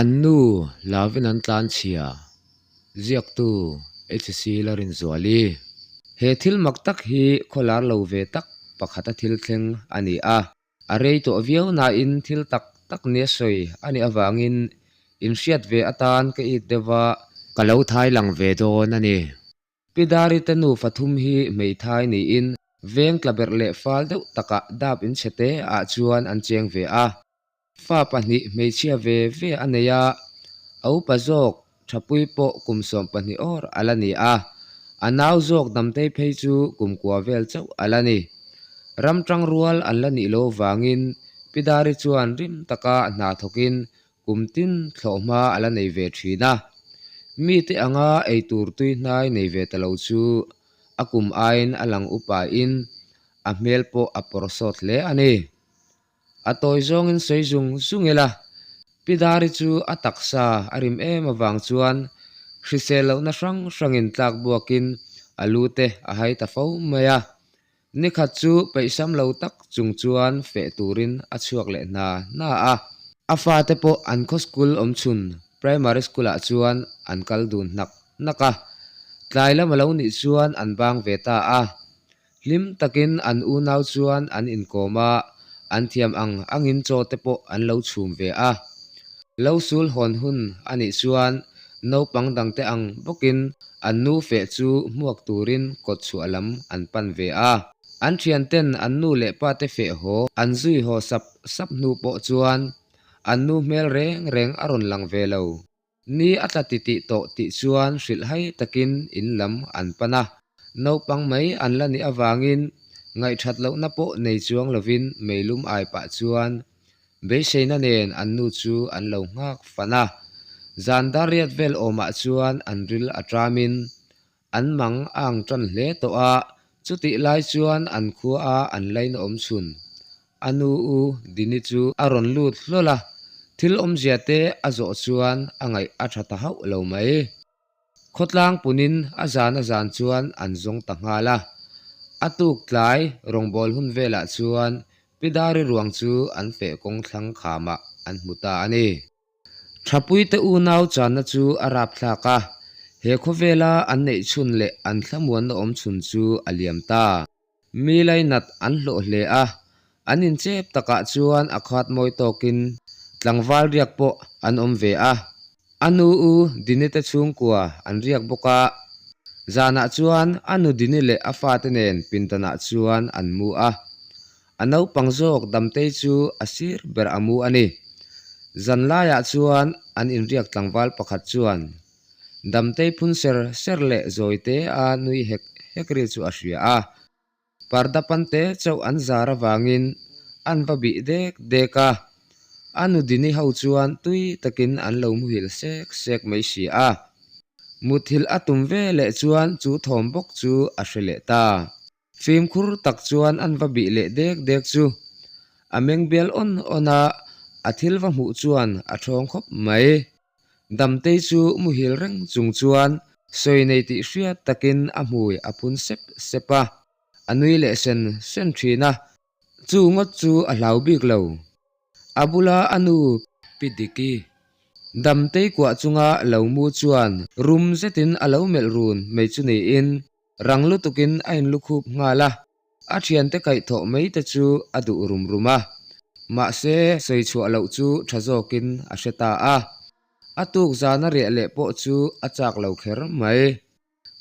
An nu hlauvin an tlanchhia, ziaktu HC Larinzuali. He thil mak tak hi khawlar lo ve tak pakhata thil thleng a ni a. A rei tawh viau nain thil tak tak nia sawi a nih avangin inhriat ve atan ka it deuh va, ka lo thai lang ve dawn a ni. Pi Dari te nufa thum hi hmeithai niin veng tla berh leh fal deuh takah dap inchhe te ah chuan an cheng ve a. Fa pahnih hmeichhia ve ve a nei a, a upa zawk Thapui pawh kum 12 awr a la ni a, a nau zawk Damtei phei chu kum kua vel chauh a la ni. Ram tang rual an la nih lo vangin Pi Dari chuan rim taka hna thawkin kum tin thlawh hma a la nei ve thin a. Mite anga eitur tui hnai nei ve ta lo chu a kum aiin a lang upain a hmel pawh a pawr sawt hle a ni. A tawi zawngin sawi zung zung ila, Pi Dari chu a taksa a rim em avang chuan hrisel lohna hrang hrangin tlak buakin a lu te a hai ta fo mai a. Nikhat chu peihsam lo tak chung chuan feh turin a chhuak leh hna hna a. A fate pawh an khaw school awm chhun primary school ah chuan an kal dun hnak hnak a. Tlai lam a lo nih chuan an bang ve ta a. Hlim takin an unau chuan an inkawm a, an thiam ang angin chaw te pawh an lo chhum ve a. Lo sul hawn hun a nih chuan naupang dangte ang bawkin an nu feh chu hmuak turin kawt chhuah lam an pan ve a. An thianten an nu leh pate feh haw an zui haw sap sap hnu pawh chuan an nu hmel reng reng a rawn lang ve lo. Ni a tla titih tawh tih chuan hrilhhai takin in lam an pan a, naupang mai an la nih avangin ngaihthat lohna pawh nei chuang lovin meilum ai pah chuan beiseina nen an nu chu an lo nghak fan a. Zan dar riat vel awmah chuan an ril a tramin an mang a ang tan hle tawh a, chutih lai chuan an khua a an laina awm chhun. A nu u Dini chu a rawn lut hlawl a, thil awmzia te a zawh chuan a ngaih a tha ta hauh lo mai. Khawtlang punin a zan a zan chuan an zawng ta nghal a, a tuk tlai rawngbâwl hun velah chuan Pi Dari ruang chu an feh kawng thlang khamah an hmu ta a ni. Thapuite unau channa chu a rapthlak a, he khawvela an neih chhun leh an thlamuanna awm chhun chu a liam ta. Mi lainat an hlawh hle a, an inchep takah chuan a khat mawi tawkin tlangval riak pawh an awm ve a. A nu u Dini te chhungkua an riak bawk a, zanah chuan a nu Dini leh a fate nen pindanah chuan an mu a. A naupang zawk Damtei chu a sir ber a mu a ni. Zan laiah chuan an inriak tlangval pakhat chuan Damtei phun ser ser leh zawite a nui hek hek ri chu a hria a. Parda pante chauh an zar avangin an va bih dek dek a. A nu Dini ho chuan tui takin an lo muhil sek sek mai si a. Muthilh a tum ve leh chuan chu thawm bawk chu a hre leh ta. Fimkhur tak chuan an va bih leh dek dek chu. A meng bial awn awn a, a thil va hmuh chuan a thawng khawp mai. Damtei chu muhil reng chung chuan sawi nei tih hriat takin a hmui a phun sep sep a, a nui leh sen sen thin a, chu ngawt chu a hlau bik lo. A bula a nu Pi Diki Damtei kuah chunga lo mu chuan rum zetin a lo melh run mai chu niin Rang lutukin a inlukhup nghal a, a thiante kaihthawh mai te chu a duh rum rum a. Mahse, sawi chhuah loh chu tha zawkin a hre ta a. A tuk zana riah leh pawh chu a chak lo kher mai.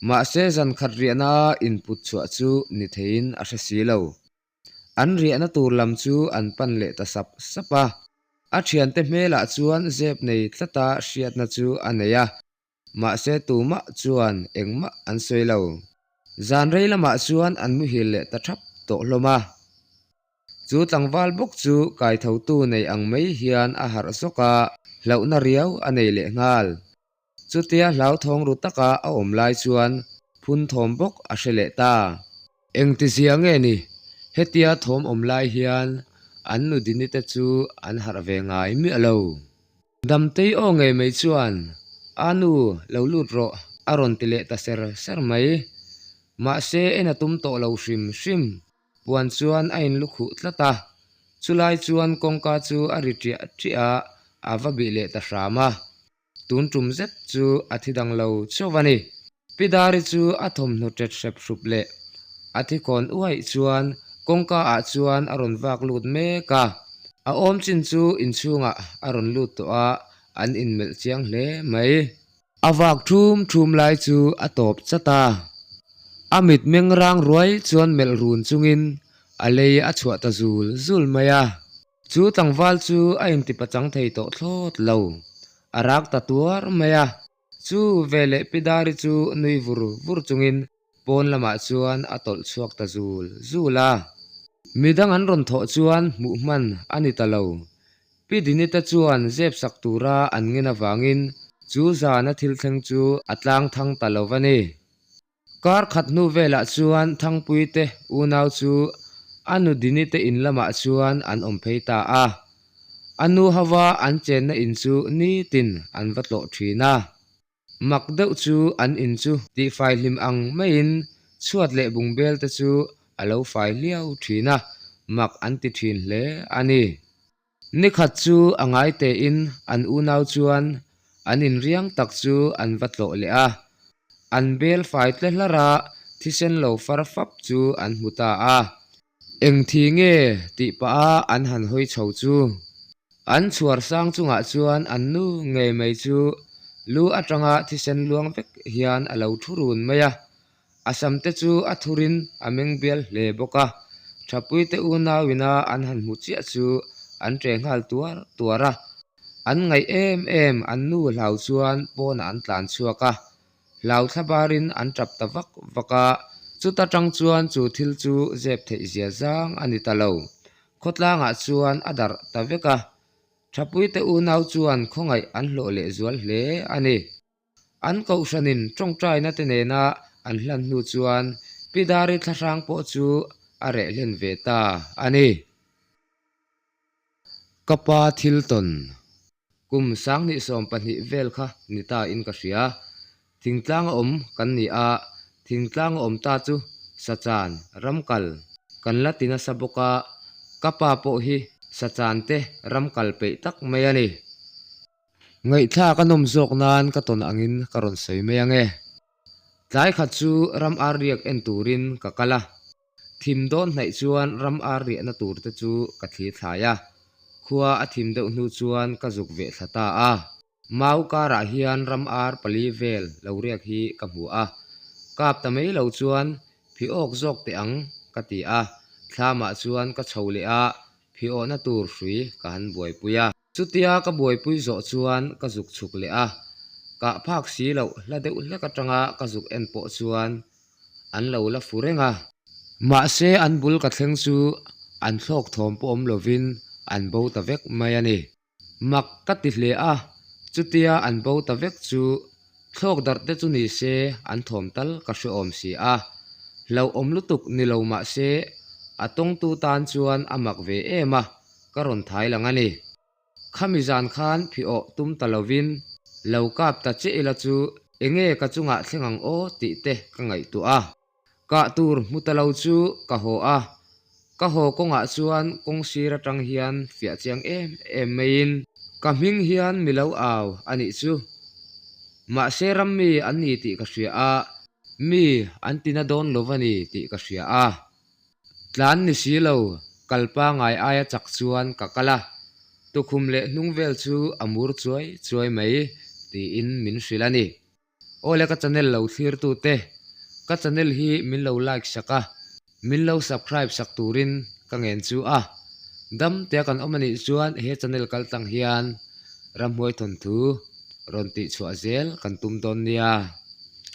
Mahse, zan khat riahna input chhuah chu ni theiin a hre si lo. An riahna tur lam chu an pan leh ta sap sap a. A thiante hmelah chuan zep nei tlata hriatna chu a nei a. Mahse tumah chuan engmah an sawi lo. Zan rei lamah chuan an muhil leh ta thap tawh hlawm a. Chu tlangval bawk chu kaithotu nei ang mai hian a harh zawk a, hlauhna riau a nei leh nghal. Chutia hlauthawng ru taka a awm lai chuan phun thawm bawk a hre leh ta. Engtizia nge ni? Hetia thawm awm lai hian an nudini te chu an harh ve ngai miah lo. Damtei aw ngei mai chuan, A nu, lo lut rawh, a rawn ti leh ta ser ser mai. Mahse, en a tum tawh lo hrim hrim. Puan chuan a inlukhuh tlat a. Chulai chuan kawngka chu a ri ṭiah ṭiah a, a va bih leh ta hram a. Tun tum zet chu a thi dang lo chauh a ni. Pi Dari chu a thawmhnaw ṭet hrep hrup leh a thi kawn uaih chuan kawngka ah chuan a rawn vak lut mek a. A awm chin chu inchhungah a rawn lut tawh a, an inmelh chiang hle mai. A vak ṭhum ṭhum lai chu a tawp chat a, a mit meng rang ruai chuan melh run chungin a lei a chhuah ta zul zul mai a. Chu tlangval chu a intipachang thei tawh thlawt lo, a rak ta tuar mai a. Chu veleh Pi Dari chu nui vur vur chungin pawn lamah chuan a tawlh chhuak ta zul zul a. Midang an rawn thawh chuan hmuh hman a ni ta lo. Pi Dinita chuan zep sak tura an ngen avangin chu zana thil thleng chu a tlang thang ta lo va ni. Kar khat hnu velah chuan Thangpui te unau chu a nu Dini te in lamah chuan an awm phei ta a. A nu hova an chenna in chu nitin an va tlawh thin a. Mak deuh chu an in chu tihfai hlim ang maiin chhuat leh bungbel te chu a lo fai hliau thin a, mak an ti thin hle a ni. Nikhat chu a ngai tein an unau chuan an inriang tak chu an va tlawh leh a, an bel fai tle hlar a, thisen lo far fap chu an hmu ta a. Eng thi nge tih pah a an han hawi chho chu. An chhuar sang chungah chuan an nu ngei mai chu lu atanga thisen luang vek hian a lo thu run mai a. A sam te chu a thurin a meng bial hle bawk a. Thapuite unauina an han hmu chiah chu an ṭe nghal tuar tuar a. An ngaih em em an nu hlau chuan pawnah an tlan chhuak a. Hlau thla barin an tap ta vak vak a, chuta tang chuan chu thil chu zep theih zia zang a ni ta lo. Khawtlangah chuan a darh ta vek a, Thapuite unau chuan khawngaih an hlawh leh zual hle a ni. An kohhranin tawngtaina te nena an hlan hnu chuan Pi Dari thlahrang pawh chu a reh hlen ve ta a ni. Ka pa thil tawn kum sanghnih 12 vel kha ni ta in ka hria. Thingtlang a awm kan ni a, thingtlang a awm ta chu sachan ram kal kan la ti nasa bawk a, ka pa pawh hi sachan te ram kal peih tak mai a ni. Ngaihthlak a nawm zawk nan ka tawn angin ka rawn sawi mai ange. Tlai khat chu ram ar riak en turin ka kal a. Thim dawn hnaih chuan ram ar riahna tur te chu ka thli thlai a, khua a thim deuh hnu chuan ka zuk veh thla ta a. Mau karah hian ram ar pali vel lo riak hi ka hmu a, kap ta mai lo chuan phi awk zawk teh ang ka ti a, thlamah chuan ka chho leh a, phi awhna tur hrui ka han buaipui a. Chutia ka buaipui zawh chuan ka zuk chhuk leh a, kah phak si loh hla deuh hlek atanga ka zuk en pawh chuan an lo la fu reng a. Mahse an bul ka thleng chu an thlawk thawm pawh awm lovin an bo ta vek mai a ni. Mak ka ti hle a, chutia an bo ta vek chu thlawk darh te chu ni se an thawm tal ka hre awm si a. Hlauhawm lutuk ni lo mahse a tawngtu tan chuan a mak ve em a. Ka rawn thai lang a ni. Khami zan khan phi awh tum ta lovin lo kap ta che ila chu enge ka chungah thleng ang aw tih te ka ngaihtuah a. Kah tur hmu ta lo chu ka haw a, ka haw kawngah chuan kawng sir atang hian fiah chiang em em maiin ka hming hian mi lo au a nih chu. Mahse rammi an ni tih ka hria a, mi an tina dawn lo va ni tih ka hria a. Tlan ni si lo, kal pangai aia chak chuan ka kal a, tukhum leh hnung vel chu a mur chuai chuai mai tiin min hrilh a ni. Awle ka channel lo thlir tu te, ka channel hi min lo like sak a, min lo subscribe sak turin ka ngen chu a. Dam tia kan awm a nih chuan he channel kal tlang hian ramhuai thawnthu rawn tih chhuah zel kan tum dawn nia.